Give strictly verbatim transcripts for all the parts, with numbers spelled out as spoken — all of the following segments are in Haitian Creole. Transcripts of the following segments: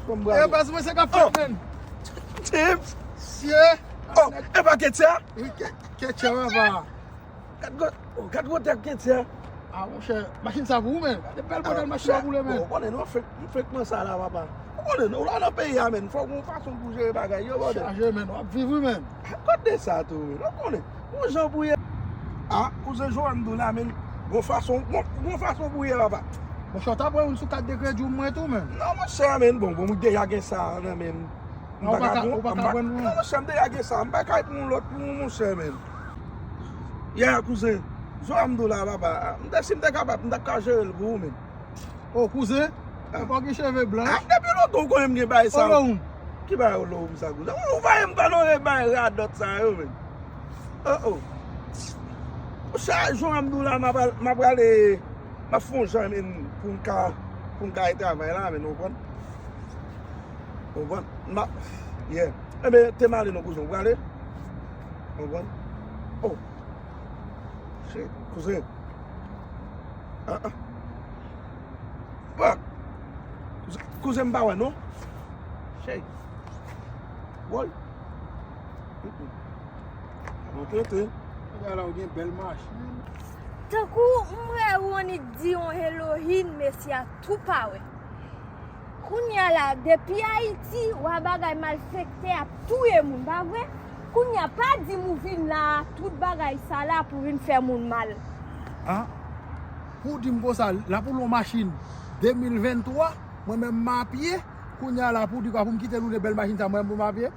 Bon, bravo. E baz mwen se k ap fèt, men. Tips. Sye. Oh, e pa Ketia? Wi, Ketia, papa. Gad gwo, oh, gad gwo tèt Ketia. Ah, monchè, machin sa pou ou, men. Gade bèl modèl machin sa pou ou, men. Ou konnen, nou fèk, nou fèk nan sa la, papa. Ou konnen, nou la nan peyi a, men. Fòk yon fason pou jere bagay yo, brother. Chaje, men. W ap viv, wi, men. Kote sa tou, men. Ou konnen. Yon jan pou ye. Ah, kouzen Joan m di w la, men. Gon fason, gon, gon fason pou ye, papa. Monchè, w ta pran youn sou kat de kredi w mwen tou, men. Non, monchè, men. Bon, bon, mwen deja gen sa, nan men m. Non, ou pa ka, ou pa ka pran, non. Non, monchè, m deja gen sa. M pa ka pran yon lòt pou ou, monchè, men. Yeah, kouzen. Joan m di w la, papa. M te, si m te kapab, m t ap ka jere l pou ou, men. Oh, kouzen? Ah. Ou pa gen cheve blanch? Ah, depi lontan ou konnen m gen bagay sa. Olowoum. Ki bagay olowoum sa, kouzen? Ou, ou pa gen m pa non e bagay radòt sa yo, men. Oh, oh. Monchè, Joan m di w la, m ap al, m ap prale, m ap fè yon jan, men, pou m ka, pou m ka al travay la, men, ou konprann? Ou konprann? M ap, yeah. Enben, te m ale non, kouzen, ou prale? Ou konprann? Oh. Shit, kouzen. Ah, ah. Fuck. Kouzen, kouzen m pa wè, non. Shit. Woy. Mm-mm. Mwen tenten. Gade la, ou gen bèl machin. Tankou m wè ou annik di yon Elohim, mesye a tou pa wè. Kounye a la, depi Ayiti, w a bagay malfektè ap touye moun, pa vre? Kounye a, pa di m ou vin la, tout bagay sa la pou vin fè moun mal. Ah, pou w di m konsa, la pou l yon machin de mil venntwa, mwen menm m a pye, kounye a la pou w di kwa pou m kite l woule bèl machin sa, mwen menm pou m a pye?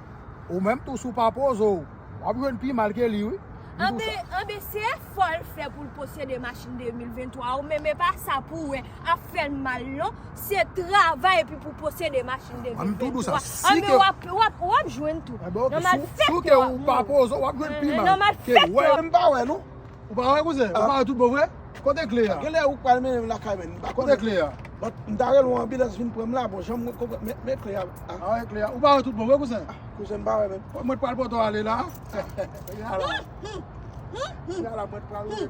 Ou menm tou si w pa poze w, w ap jwenn pi mal ke li, wi. Anben, anben, se efò l fè pou l posede machin de mil venntwa, ou menm e pa sa pou w wè ap fè l mal, non. Se travay epi pou posede machin de mil venntwa. Anben, w ap, w ap, w ap jwenn tou. Nan malfektè w ap mouri. Nan malfektè w ap mouri. M pa wè, non. Ou pa wè, kouzen? Ou pa wè tout bon vre? Kote kle a? Genlè ou pral mennen m lakay, men. Kote kle a? But m ta rele yon anbilans vin pran m la, bon, jan m konprann, men, men kle a. Ah, wè kle a. Ou pa wè tout bon vre, kouzen? Ah, kouzen, m pa wè, men. Mwen pral pote w ale la. Genlè la, mwen pral wè.